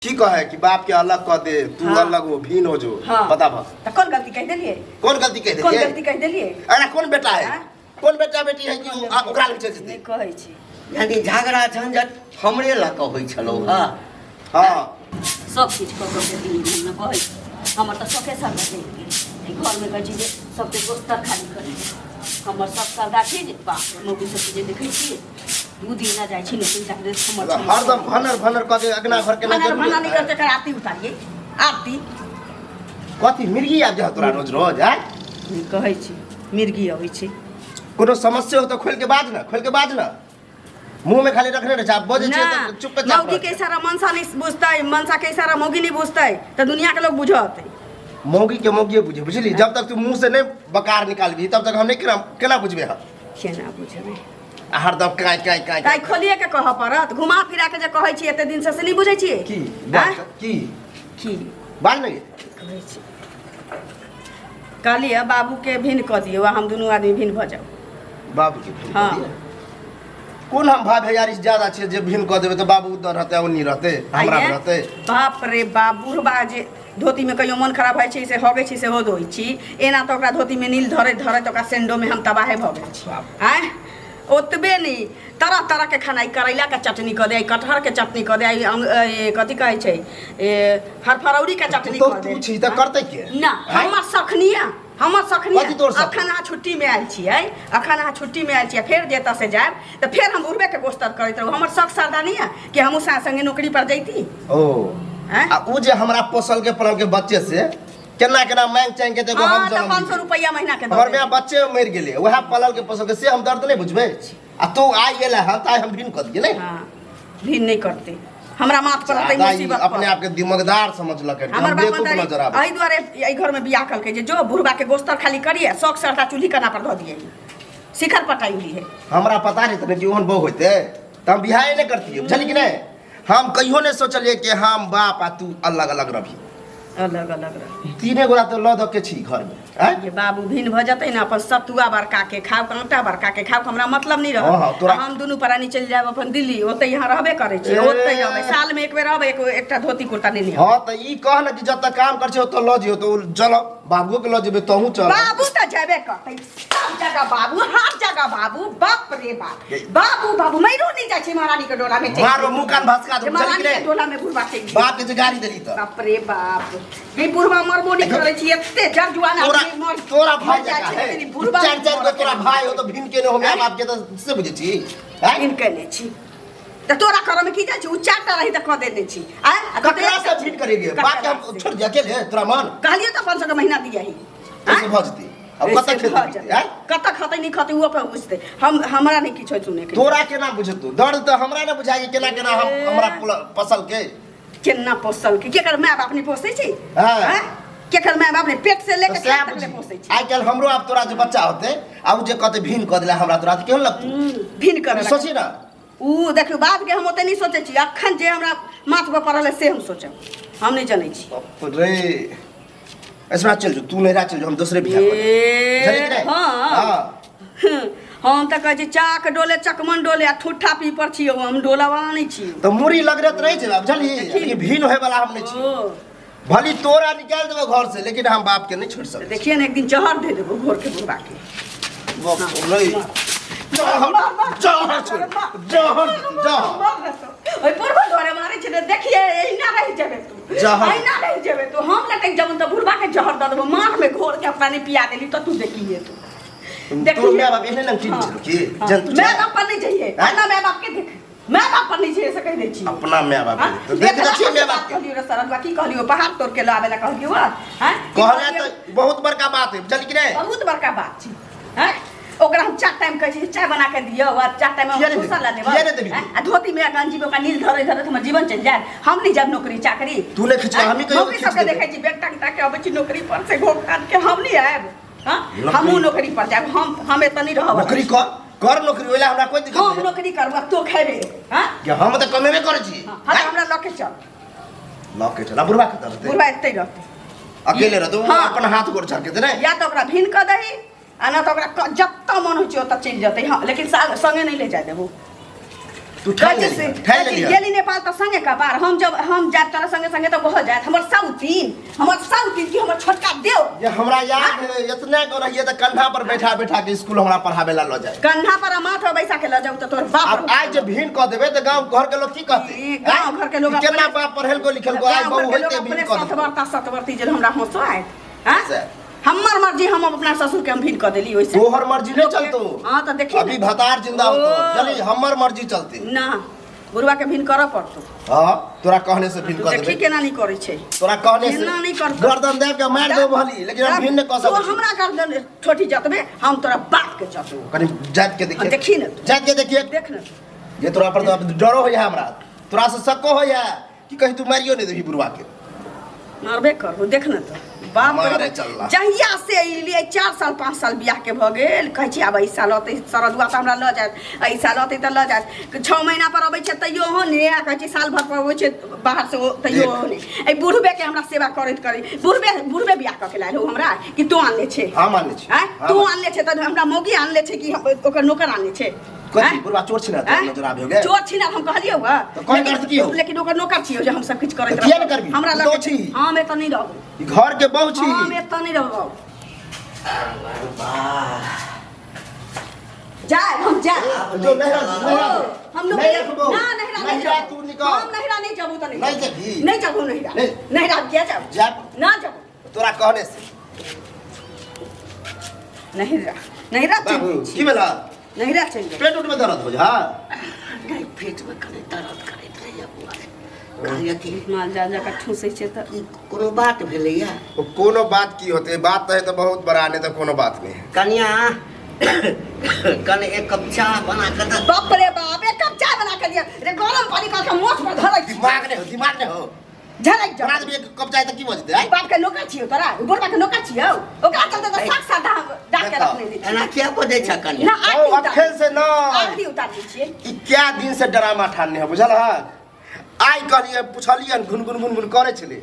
की कहे कि बाप के अलग कह दे तू अलग हो भिन्न हो जो। बता बा। तऽ कोन गलती कहि देलियै? कोन गलती कहि कोन देलियै? गलती कहि देलियै? अरे कोन बेटा है? आँय? कोन बेटा बेटी है कि ओकरा लग चलि जेतै? नहि कहै छी। यानी झगड़ा झंझट हमरे लऽ कऽ होइ छलौ। हँ। हँ। सब चीज कऽ कऽ के दियै हम कहै छी। हमर तऽ शौके सरदा चलि गेल। एहि घरमे कहै छी जे सबके गोस्तर खाली करी। हमर सब सरदा छी जे बाप रे मौगी सबके जे देखै छियै दू दिन ना जाइ छी नौकरी चाकरी हमर हरदम भनर भनर कऽ के अगना घर के भनर भनर नहीं करते कर आरती उतारिए आरती। कथी मिर्गी आबि जाय तोरा रोज रोज? आय कहै छी मिर्गी अबै छै। कोनो समस्या हो तऽ खोलि के बाज ना, खोलि के बाज ना। मुंह में खाली रखने रहे छै, आब बजै छियै तऽ चुप पे मौगी के इशारा मनसा नहीं बुझतै, मनसा के इशारा मौगी नहीं बुझतै तऽ दुनिया के लोग बुझत। मौगी के मौगिए बुझे, बुझली? जब तक तू मुंह से नहीं बकार निकालबी तब तक हम नहीं केना केना बुझबे हम? केना बुझबे? आ हरदम काई काई काई। ताइ खोलिए के कहऽ पड़त, घुमा फिरा के जे कहै छी एते दिन से, से नहीं बुझै छियै? की? आँय? की? की बाज ने। कहै छी कहलियै बाबू के भिन्न कऽ दियौ आ हम दुनू आदमी भिन्न भऽ जाउ। बाबू के भिन्न कऽ दियौ? हँ। कोन हम भाई भैयारी से ज्यादा छियै जे भिन्न कऽ देबै तऽ बाबू उधर रहतै ओन्नी रहतै हमरा आइये? रहतै? बाप रे बाप, बुढ़बा जे धोती में कहियो मन खराब होइ छै से हगै छी सेहो धोइ छी। एना तऽ ओकरा धोती में नील धरैत धरैत ओकरा सेंडो में हम तबाहे भऽ गेल छी। आँय ओतबे नहि, तरह तरह के खाना, ई करैला के चटनी कऽ दे, ई कटहर के चटनी कऽ दे, ई कथी कहै छै, ए फरफरौरी के चटनी तो कऽ दे। तू छी तऽ करतै के? ना। आँय? हमर सखनिया, हमर सखनिया। कथी तोर सखनी? अखन अहाँ छुट्टी में आयल छियै, अखन अहाँ छुट्टी में आयल छियै, फेर जे एतऽ से जायब तऽ फेर हम बुढ़बे के गोस्तर करैत रहू। हमर शौक श्रद्धा नहीं है कि हमहूँ सास संगे नौकरी पर जैती। ओ। आँय? आ उ जे हमरा पोसल के पलल के बच्चे से केना केना मांग चांग के देखो हम हाँ, तऽ जन्म 500 दिए। रुपैआ महीना के दऽ हमर माय देबै। बच्चे मरि गेलै, वएह पलल के पोसल के, से हम दर्द नहीं बुझबै? आ तू आइ गेलै हन तऽ आइ हम भिन्न कऽ दियै नहीं? हाँ, भिन्न नहीं करते, हमरा माथ पर रहतै ज्यादा ई मुसीबत अपने पर। आप के दिमागदार समझलक हन कि हमर हम बाप बेवकूफ नजर आबै। एहि दुआरे एहि घर में बियाह कलकै जे जो बुढ़बा के गोस्तर खाली करिए, शौक श्रद्धा चूल्ही कना पर धऽ दिए, शिखर पटाई हुई है। हमरा पता नहीं तने कि ओहन बहु होते तऽ हम बियाहे नहीं करतियै, बुझली कि नहीं? हम कहियो नहीं सोचलियै कि हम बाप आ तू अलग अलग रही। अलग अलग रही। तीने गोरा तऽ लऽ दऽ के छी घर में। आँय? ये बाबू भिन्न भऽ जेतै ने, अपन सतुआ बड़का के खाउ, काँटा बड़का के खाउ, हमरा मतलब नहीं रहत। हँ, हँ, तोरा- हम दुनू प्राणी चलि जायब अपन दिल्ली, ओतै यहाँ रहबे करै छी, ए। ओतै रहबै, साल में एक बेर अबै, एकटा धोती कुर्ता लेने आबै। हँ तऽ ई कह ने कि जतऽ काम करै छै ओतऽ लऽ जइयौ तऽ ओ चलब, बाबुओ के लऽ जेबै, तहूँ चल। बाबू तऽ जेबे करतै सब जगह, बाबू हर जगह बाबू, बाप रे बाप, बाबू बाबू मैरो नहीं जाइ छै महारानी के डोला में चलि। मारो मुँह कान भसका दो, जे महारानी बुझली कि के नहि? डोला में बुढ़बा चलि गेल। बाप के जे गाड़ी देली तऽ। बाप रे बाप, ई बुढ़बा मरबो नहीं करै छी, एते जर जुआन तोरा आदमी मर तोरा भाई मर जाइ जकाँ छै, है। लेकिन ई बुढ़बा चारि चारि गो तोरा भाई हो तऽ भिन केने हो my बाप के तऽ से बुझै छी? आँय? भिन केने छी तऽ तोरा करऽ में की जाइ छै? उ चारिटा रही तऽ कऽ देने छी। आँय? आ तू तऽ ककरा एकटा से भिन करेगे? बाप के हम ककरा से? छोड़ दिया अकेले तोरा मन? कहलियौ तऽ 500 के महीना दिया ही। कैसे भऽ जेतै? अब कतऽ ऐसे खेतै भऽ पीतै, जेतै। आँय? कतऽ खतै नहि खतै ओ अपन बुझतै, हम हमरा नहि किछो सुनै के। तोरा केना बुझतौ? दर्द तऽ हमरा ने बुझाइ केना केना हम हमरा पसल के केना पोसल के, केकर माय बाप नहि पोसै छै? हाँ। आँय? केकर माय बाप नहि पेट से लेके तऽ सएह खेत तक ले बुझी। पोसै छै? आइ काल्हि हमरो आब तोरा जे बच्चा होतै आ उ जे कहतै भिन कऽ देला हमरा तोरा तऽ केहन लगतौ? भिन कर सोची ना। उ देखियौ बात के हम ओते नहि सोचै छी, अखन जे हमरा माथ पर पड़ल है से हम सोचब, हम नहि जनै छी। बाप रे, ऐसा चल जो तू नैहरा चल जो, हम दोसरे बियाह कर ए, बुझली कि नहि? हाँ। हाँ। हम तऽ कहै छी चाक डोले चकमन डोले आ ठुट्ठा पीपर छियौ, हम डोला वाला नहि छी। तऽ मुड़ी लगरत रहै छै बुझली, लेकिन भिन्न होय वाला हम नहि छी। ओ। भली तोरा निकालि देबो घर से लेकिन हम बाप के नहीं छोड़ सकै। देखिए ने एक दिन जहर दे देबो घोर के बुढ़बा के। बाप रे, जहर जहर छोड़, जहर जहर। ओइ बुढ़बा द्वारे मारै छै ने, देखिए एहिना रहि जेबे तू, जहर। एहिना रहि जेबे तू। हम लटकि जेबो तऽ बुढ़बा के जहर दऽ देबो माथ में घोर के, अपना नहि पिया देली तऽ तू देखिए तू। तोर माय बाप एहने लंग छलो की जंतु? माय बाप पर नहीं जाइए, हैं? अपना माय बाप के देख, माय बाप पर नहीं जाइए से कहि दै छी। अपना माय बाप हाँ? के देख देखला दै छियै माय बाप के। कहलियौ रे सरदुआ, की कहलियौ? पहाड़ तोड़ के लाबे ला कहलियौ हँ? हैं? की कहले कहलियौ? तऽ बहुत बड़का बात है बुझली कि नहि? बहुत बड़का बात छै। हैं? ओकरा हम चार टाइम कहै छी चाय बना के दियौ आ चार टाइम हम किया नहि ठूसा ला देबही? देबै। किया नहि देबही? हैं? आ धोती में आ गंजी में ओकरा नील धरे धरे हमर जीवन चलि जायत। हम नहि जायब नौकरी चाकरी। तू नहि खिचबा, हमही कहियो मौगी खींच सबके देबै। देखै छी बैग टांग टांग के अबै छी नौकरी पर से घोघ तान के, हम नहि आयब। हाँ? नौकरी- हमहूँ नौकरी पर जायब, हम एतऽ नहि रहब। नौकरी कर, कर नौकरी, ओहि लए हमरा कोई दिक्कत हम नहीं। नौकरी करब आ तो खेबे। हाँ? कि हम तऽ कमेबे करै छी। हाँ, तऽ हमरा लऽ के चल। लऽ के चल। आ बुढ़बा कतऽ रहतै? बुढ़बा एतै रहतै। अकेले रहतै ओ? हाँ। अपन हाथ गोड़ झरकेतै नहि? या तऽ ओकरा भिन कऽ दही आ ना तऽ ओकरा जतऽ मन होइ छै ओतऽ चलि जेतै। हाँ, लेकिन संगे नहि ले जाय देबो। तू ठानि कहै छी लेली से- हन, ठानि कहै छी, लेली हन। गेली नेपाल तऽ संगे कपार हम जब हम जायब तोरा संगे संगे तऽ भऽ जायत हमर साउतीन, हमर साउतीन की हमर छोटका देव। ये हमरा याद है, इतना को रहिए तऽ कंधा पर बैठा बैठा के स्कूल हमरा पढ़ावे ला लऽ जाए। कंधा पर आ माथ पर बैसा के लऽ जाऊ तऽ तोहर बाप अब आज जे भीन कऽ देबै तऽ गांव घर के लोग की कहतै? ई गांव घर के लोग केना अपने- बाप पढ़ेलको लिखेलको, आज गाँव बहु घर के लोग होइते भीन अपने कऽ देलको। सतवर्ता सतवर्ती जे हमरा हंसो आयत हैं? से। हमर मर्जी, हम अपना ससुर के हम भीन कऽ देली ओइसे। तोहर मर्जी नहीं लोग के- चलतो। हाँ तऽ देखी अभी ने। भतार जिंदा होतो। ओ। चली हमर मर्जी चलती। ना, बुढ़वा के भीन करऽ पड़तो। हाँ, तोरा कहने से भीन तू कऽ देखी देबै। केना नहीं करै छै। तोरा कहने से केना नहीं करतौ। गर्दन देब के मारि देब भली, लेकिन हम भीन नहीं कऽ तू सकै छी। हमरा गर्दन ठोठी जतबे, हम तोरा बाप के जतबो। कनी जाति के देखिए। हाँ, देखी ने तू। जाति के देखिए। देख ने तू। ये तोरा पर तो अब डरो होइए हमरा, तोरा से शको होइए कि कहीं तू मारियो नहीं देबही बुढ़वा के। मारबे करबो, देख ने तो बाप मारे रे। चलला। जहिया से अयलियै 4 साल 5 साल बियाह के भऽ गेल, कहै छी आब एहि साल अतै शरदुआ तऽ हमरा लऽ जायत, एहि साल अतै तऽ लऽ जायत। 6 महीना पर अबै छै तैयो ओहो नहि, आ कहै छी साल भर पर अबै छै बाहर से, ओ तैयो ओहो नहि। एहि बुढ़बे के हमरा सेवा करैत करैत बुढ़बे बुढ़बे बियाह कऽ के लायल हो हमरा कि तू आनले छै? हम आनले छी। आँय? हम तू आनले। आनले छै तऽ हमरा मौगी आनले छै कि ओकर नौकर आनले छै? कथी? आँय? बुढ़बा चोर छिना आँय? नजर आबि गेल। चोर छिना हम कहलियौ हँ। तऽ कोन अर्थ की हौ? लेकिन ओकर नौकर छियौ जे हम सब किछु करैत तऽ किया ने रहब। करबही? हमरा तू लग तो छी। हम एतऽ नहि रहबौ। ई घर के बहू छी। हम एतऽ नहि रहबौ। जाय हम जाय। जो नहीं रह, नहीं रह। हम लोग नहीं रखबो। ना नहिरा नहीं नहिरा जाबू। तू निकल। हम नहिरा नहीं जाबू तऽ नहीं नहीं जाबू। जेबही। नहीं जाबू नहिरा। नहीं। नहिरा किया जाबू? जाब। ना जाबू। तोरा कहने से। नहिरा नहिरा चलि बाबू, जाइ छी। की भेला? नहिरा चलि जाइ। पेट उट में दर्द हो जा? नहीं, पेट में कने दर्द करैत रहैया बुआ। कहलियै कि माल जाल जकाँ ठूसै छै तऽ ई कोनो बात भेलैया? ओ कोनो बात की होते, बात तऽ है तऽ बहुत बड़ा, नहीं तऽ कोनो बात नहीं है। कनिया कने एक कप चाह बना के दे। बाप रे बाप, एक कप चाय बना के दिया रे, गरम पानी कऽ के मोछ पर धरै छी। दिमाग नहीं हो, दिमाग नहीं हो। झलक जाओ। बना देबी एक कप चाय तऽ की भऽ जेतै? आँय? बाप के नौकर छियौ तोरा, बुढ़बा के नौकर छियौ, ओकरा चलते तऽ साग साग डाक के देखो। रखने दै एना किया बजै छ कनिया? ना, ओ, आरती उतार। अखन से न। आरती उतार दै छियै। ई क्या दिन से ड्रामा ठानने है बुझल है? आइ कहलियै पुछलियन, घुन घुन घुन घुन करै छलै,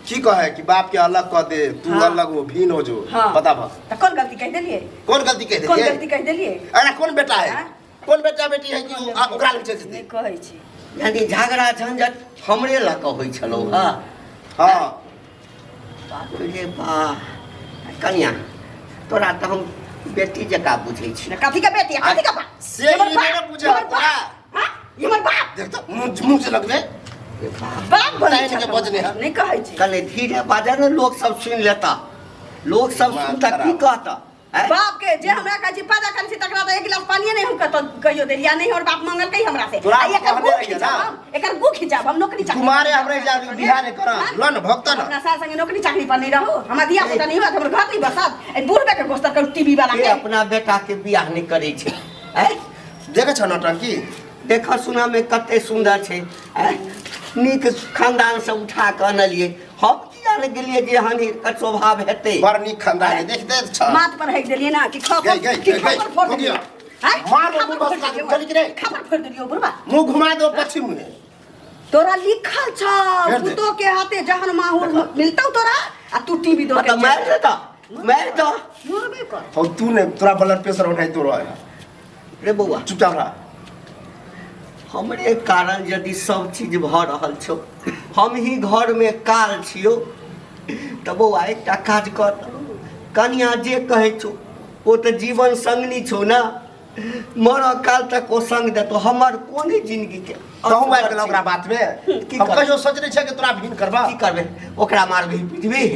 की कहे कि बाप के अलग कऽ दे तू। हाँ। अलग हो, भिन्न हो जो। हाँ। बता बा। तऽ कोन गलती कहि देलियै? कोन गलती कहि कोन देलियै? गलती कहि देलियै? अरे कोन बेटा है? हाँ? कोन बेटा बेटी है कि ओकरा लग चलि जेतै? नहि कहै छी। यानी झगड़ा झंझट हमरे लऽ कऽ होइ छलौ। हँ। हाँ। बाप रे बा, कनिया तोरा तऽ हम बेटी जकाँ बुझै छी। कथी के बेटी आ कथी के बाप? से हमर ई नहि बाप, बुझे हमर तोरा। बाप, हाँ? ई हमर बाप। देख तऽ मुँह मुँह से लगबे। रे बाप। बाप बनै तानि के छै। बजने हन। नहि कहै छी। कने धीरे बाजऽ ने, लोक सब सुनि लेता, लोक सब दिमाग सुनता की खराब। कहता? आँय? बाप के जे हमरा कहै छी पैदा करै छी तकरा तऽ एक गिलास पानिये नहि हम कतौ कहियो देलियै, नहि हमर बाप मंगलकै हमरा से। तोरा आ एकर कहने गु रहियै खिचाब ना। हम, एकर गु खिचाब हम, नौकरी चाकरी कुमारे हम रहि जाब, बियाह नहि करब। ल न भक्त न। अपना सास संगे नौकरी चाकरी पर नहीं रहू, हमरा धिया पुता नहीं होत, हमर घर नहीं बसत, ए बुढ़बे के गोस्तर करू टीवी वाला के के। अपना बेटा के बियाह नहि करै छै? आँय? देखै छ नौटंकी? देखऽ सुनऽ मे कते सुन्दर छै। आँय? नीक खानदान से उठा कऽ अनलियै हम, किया ने गेलियै जे एहन हिनकर स्वभाव हेतै। बड़ नीक खानदान है, देखते छ। माथ पर हेक देलियै ना कि खपर गई, गई, कि गई, गई, खपर फोड़ हो देलियै। गया। आँय? मार खपर मुंह फोड़ बस देलियौ। चल कि रे? खपर फोड़ देलियौ बुढ़बा। मुंह घुमा दो पश्चिम मुहे। तोरा लिखल छौ फेर दे। पुतो के हाथे जहन माहौल मिलतौ तोरा आ तू टीवी दो मतलब मारि देता, मारि दऽ। मरबे कर। हो तू ने तोरा ब्लड प्रेशर उठाई तो रहे। रे बौआ, चुपचाप रह। हमरे कारण यदि सब चीज भऽ रहल छौ, हम ही घरमे काल छियौ, तऽ बौआ एकटा काज कर, कनिया जे कहै छौ ओ तऽ जीवन संगनी छौ ने, मरऽ काल तक ओ संग देतौ, हमर कोन जिंदगीके तहु आबि गेल ओकरा बात में। की हम करबै? कहियो सोचने छियै कि तोरा भिन्न करबा। की करबै, ओकरा मारबही पिटबही?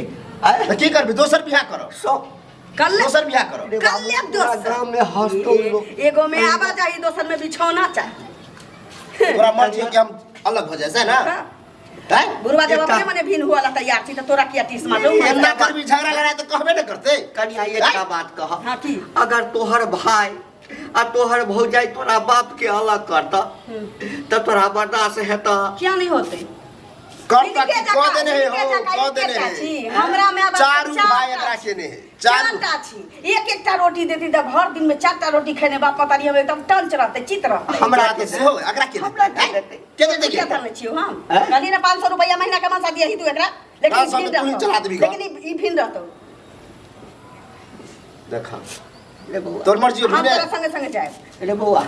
आँय? तऽ की करबी? दोसर बियाह करब। सब कल दोसर बियाह करब। रे बाबू, कल लेब पूरा दोसर। गाँवमे हँसतौ लोक। एगो में आवा जाही, दोसर में बिछौना चाही। तोरा मर्जी है कि हम अलग हो जाए से ना? हाँ। हैं? बुढ़वा जब एकटा- अपने मने भिन्न हुआ ला तैयार छी तऽ तोरा किया टीस मारलौ? एना करबी झगड़ा लड़ाई तऽ कहबे ने करते। कनिया एकटा बात कह। हाँ, की? अगर तोहर भाई आ तोहर भौजाई तोरा बाप के अलग करता तऽ तोरा बर्दाश्त हेतऽ? किया नहीं होते? करता हिनके कि जकाँ- कह देने है हिनके हो, जकाँ कह देने एकेटा है। छी। हमरा माय बाप चारू चारटा भाई एकरा छी। केने है, चारू। चारटा छी, एक एकटा रोटी देती तऽ भर दिन में चारटा रोटी खेने बाप पता हम एकदम टंच रहते, चित रहते। हमरा के सेहो एकरा के हमरा के हैं? देतै? के देतै? किया के धरने छियौ हम? हैं? कहली ने 500 रुपया महीना के मनसा दियही तू एकरा, लेकिन 500 ई में भिन्न तू ही रहतौ। चला देबही घर। लेकिन ई भिन्न रहतौ। देखा रे बौआ, तोर मर्जी हो हम भिने। तोरा संगे संगे जायब। रे बौआ,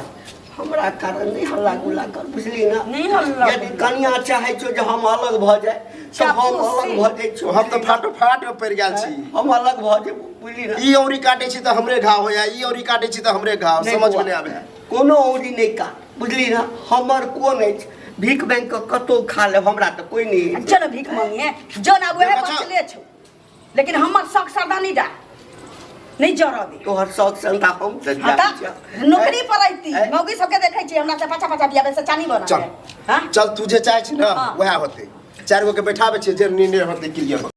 हमरा कारण नहि हल्ला गुल्ला कर, बुझली ना? नहि हल्ला यदि कनिया चाहै छौ जे हम अलग भऽ जाए तऽ हम अलग भऽ जाइ छौ। हम तऽ फाटो फाट में पड़ि गेल छी। हम अलग भऽ जेबो, बुझली ना? ई औरी काटे छी तऽ हमरे घाव होया, ई औरी काटे छी तऽ हमरे घाव, नहि समझ में बौआ, नहि आबै है। कोनो औरी नहि काट, बुझली ना? हमर कोन अछि, भीख बैंक के कतौ खा लेब, हमरा तऽ कोइ नहि अछि। चलो भीख मांगिए जो ना उहे देखो। बचले छौ, लेकिन हमर शौक सरदा नहीं डा नहीं जरऽ दे। तोहर शौक सरदा हम तऽ हाँ जानै तऽ छियौ। नौकरी पर अइती ऐ? मौगी सबके देखै छी हमरा से पाछा पाछा बियाह से चानी बना चल। हाँ चल, तू जे चाहे छी ना हाँ। वएह होतै। 4 गो के बैठाबै छियै, जे निर्णय होतै क्लियर होतै।